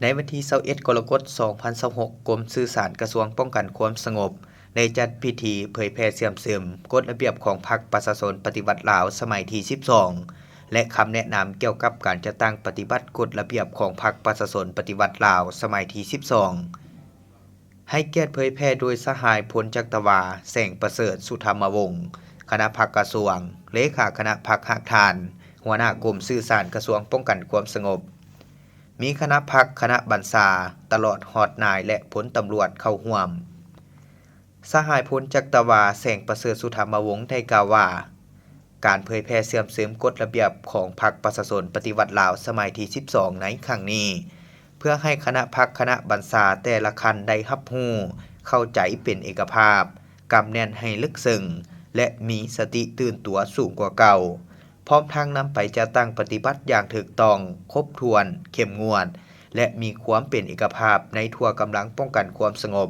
ໃນວັນທີຊາວເອັດ ກໍລະກົດ ສອງພັນຊາວຫົກ, ກົມສື່ສານກະຊວງປ້ອງກັນຄວາມສະຫງົບ ໄດ້ຈັດພິທີເຜີຍແຜ່ເຊື່ອມຊຶມກົດລະບຽບຂອງພັກປະຊາຊົນປະຕິວັດລາວສະໄໝທີສິບສອງ ແລະ ຄຳແນະນຳກ່ຽວກັບການຈັດຕັ້ງປະຕິບັດກົດລະບຽບຂອງພັກປະຊາຊົນປະຕິວັດລາວສະໄໝທີສິບສອງ. ໃຫ້ກຽດເຜີຍແຜ່ໂດຍສະຫາຍ ພົນຈັກຕະວາ ແສງປະເສີດ ສຸທຳມະວົງ, ຄະນະພັກກະຊວງ, ເລຂາຄະນະພັກຮາກຖານ, ຫົວໜ້າກົມສື່ສານກະຊວງປ້ອງກັນຄວາມສະຫງົບ, ມີຄະນະພັກ, ຄະນະບັນຊາ, ຕະຫຼອດຮອດນາຍ ແລະ ພົນຕຳຫຼວດເຂົ້າຮ່ວມ. ສະຫາຍ ພົນຈັກຕະວາ ແສງປະເສີດ ສຸທຳມະວົງ ໄດ້ກ່າວວ່າ, ການເຜີຍແຜ່ເຊື່ອມຊຶມກົດລະບຽບຂອງພັກປະຊາຊົນປະຕິວັດລາວສະໄໝທີສິບສອງໃນຄັ້ງນີ້ ເພື່ອໃຫ້ຄະນະພັກຄະນະບັນຊາແຕ່ລະຂັ້ນໄດ້ຮັບຮູ້ເຂົ້າໃຈເປັນເອກະພາບ, ກຳແໜ້ນໃຫ້ເລິກເຊິ່ງ ແລະ ມີສະຕິຕື່ນຕົວສູງກວ່າເກົ່າ, ພ້ອມທັງນຳໄປຈັດຕັ້ງປະຕິບັດຢ່າງຖືກຕ້ອງ, ຄົບຖ້ວນ, ເຂັ້ມງວດ ແລະ ມີຄວາມເປັນເອກະພາບໃນທົ່ວກຳລັງປ້ອງກັນຄວາມສະຫງົບ.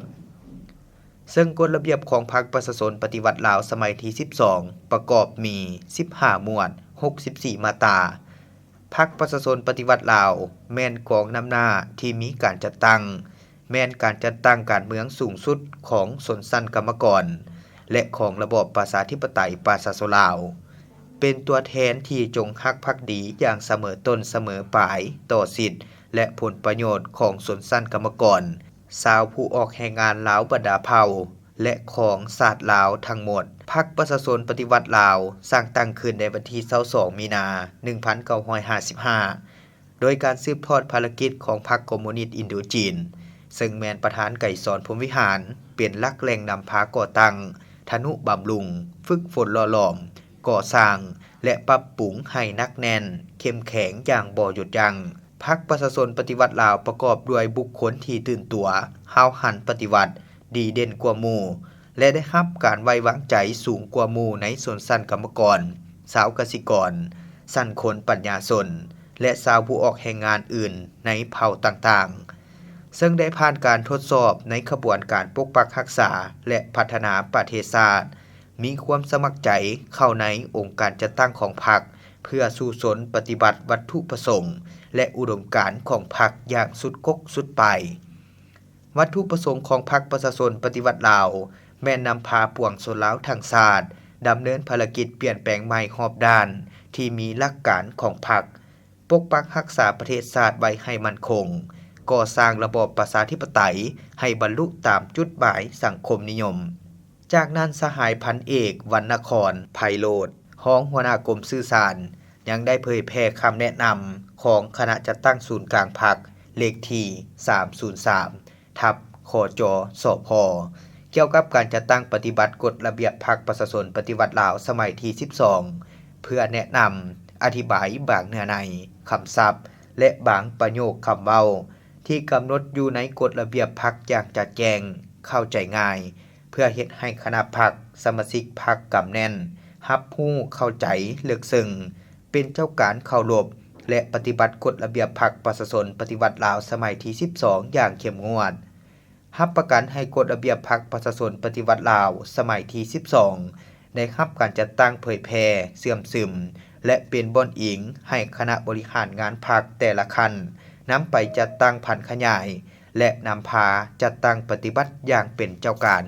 ເຊິ່ງກົດລະບຽບຂອງພັກປະຊາຊົນປະຕິວັດລາວສະໄໝທີສິບສອງ ປະກອບມີສິບຫ້າໝວດ, ຫົກສິບສີ່ມາດຕາ. ພັກປະຊາຊົນປະຕິວັດລາວ ແມ່ນກອງນຳໜ້າທີ່ມີການຈັດຕັ້ງ, ແມ່ນການຈັດຕັ້ງການເມືອງສູງສຸດຂອງຊົນຊັ້ນກຳມະກອນ ແລະ ຂອງລະບອບປະຊາທິປະໄຕປະຊາຊົນລາວ, ເປັນຕົວແທນທີ່ຈົງຮັກພັກດີຢ່າງສະເໝີຕົ້ນສະເໝີປາຍຕໍ່ສິດ ແລະ ຜົນປະໂຫຍດຂອງຊົນຊັ້ນກຳມະກອນ, ຊາວຜູ້ອອກແຮງງານລາວບັນດາເຜົ່າ ແລະ ຂອງຊາດລາວທັງໝົດ. ພັກປະຊາຊົນປະຕິວັດລາວ ສ້າງຕັ້ງຂຶ້ນໃນວັນທີຊາວສອງ ມີນາ ໜຶ່ງພັນເກົ້າຮ້ອຍຫ້າສິບຫ້າ ໂດຍການສືບທອດພາລະກິດຂອງພັກຄອມມູນິດອິນໂດຈີນ, ເຊິ່ງແມ່ນປະທານໄກສອນ ພົມວິຫານ ເປັນຫຼັກແຫຼ່ງນຳພາກໍ່ຕັ້ງ, ທະນຸບຳລຸງ, ຝຶກຝົນຫຼໍ່ຫຼອມ, ກໍ່ສ້າງ ແລະ ປັບປຸງໃຫ້ໜັກແໜ້ນ, ເຂັ້ມແຂງຢ່າງບໍ່ຢຸດຢັ້ງ. ພັກປະຊາຊົນປະຕິວັດລາວ ປະກອບດ້ວຍບຸກຄົນທີ່ຕື່ນຕົວ, ຫ້າວຫັນປະຕິວັດ, ດີເດັ່ນກວ່າໝູ່ ແລະ ໄດ້ຮັບການໄວ້ວາງໃຈສູງກວ່າໝູ່ໃນຊົນຊັ້ນກຳມະກອນ, ຊາວກະສິກອນ, ຊັ້ນຄົນປັນຍາຊົນ ແລະ ຊາວຜູ້ອອກແຮງງານອື່ນໃນເຜົ່າຕ່າງໆ, ເຊິ່ງໄດ້ຜ່ານການທົດສອບໃນຂະບວນການປົກປັກຮັກສາ ແລະ ພັດທະນາປະເທດຊາດ, ມີຄວາມສະໝັກໃຈເຂົ້າໃນອົງການຈັດຕັ້ງຂອງພັກ ເພື່ອສູ້ຊົນປະຕິບັດວັດຖຸປະສົງ ແລະ ອຸດົມການຂອງພັກຢ່າງສຸດກົກສຸດປາຍ. ວັດຖຸປະສົງຂອງພັກປະຊາຊົນປະຕິວັດລາວ ແມ່ນນຳພາປວງຊົນລາວທັງຊາດ ດຳເນີນພາລະກິດປ່ຽນແປງໃໝ່ຮອບດ້ານ ທີ່ມີຫຼັກການຂອງພັກ, ປົກປັກຮັກສາປະເທດຊາດໄວ້ໃຫ້ໝັ້ນຄົງ, ກໍ່ສ້າງລະບອບປະຊາທິປະໄຕໃຫ້ບັນລຸຕາມຈຸດໝາຍສັງຄົມນິຍົມ. ຈາກນັ້ນ ສະຫາຍພັນເອກ ວັນນະຄອນ ໄພໂລດ ຮອງຫົວໜ້າກົມສື່ສານ ຍັງໄດ້ເຜີຍແຜ່ຄຳແນະນຳຂອງຄະນະຈັດຕັ້ງສູນກາງພັກ ເລກທີສາມສູນສາມ ທັບ ຄຈ ສພ ກ່ຽວກັບການຈັດຕັ້ງປະຕິບັດກົດລະບຽບພັກປະຊາຊົນປະຕິວັດລາວສະໄໝທີສິບສອງ ເພື່ອແນະນຳ, ອະທິບາຍບາງເນື້ອໃນ, ຄຳສັບ ແລະ ບາງປະໂຫຍກຄຳເວົ້າ ທີ່ກຳນົດຢູ່ໃນກົດລະບຽບພັກຢ່າງຈະແຈ້ງ, ເຂົ້າໃຈງ່າຍ, ເພື່ອເຮັດໃຫ້ຄະນະພັກ, ສະມາຊິກພັກກຳແໜ້ນ, ຮັບຮູ້ເຂົ້າໃຈເລິກເຊິ່ງ, ເປັນເຈົ້າການເຄົາລົບ ແລະ ປະຕິບັດກົດລະບຽບພັກປະຊາຊົນປະຕິວັດລາວສະໄໝທີສິບສອງ ຢ່າງເຂັ້ມງວດ. ຮັບປະກັນໃຫ້ກົດລະບຽບພັກປະຊາຊົນປະຕິວັດລາວສະໄໝທີສິບສອງ ໄດ້ຮັບການຈັດຕັ້ງເຜີຍແຜ່, ເຊື່ອມຊຶມ ແລະ ເປັນບ່ອນອີງໃຫ້ຄະນະບໍລິຫານງານພັກແຕ່ລະຂັ້ນ ນຳໄປຈັດຕັ້ງຜັນຂະຫຍາຍ ແລະ ນຳພາຈັດຕັ້ງປະຕິບັດຢ່າງເປັນເຈົ້າການ.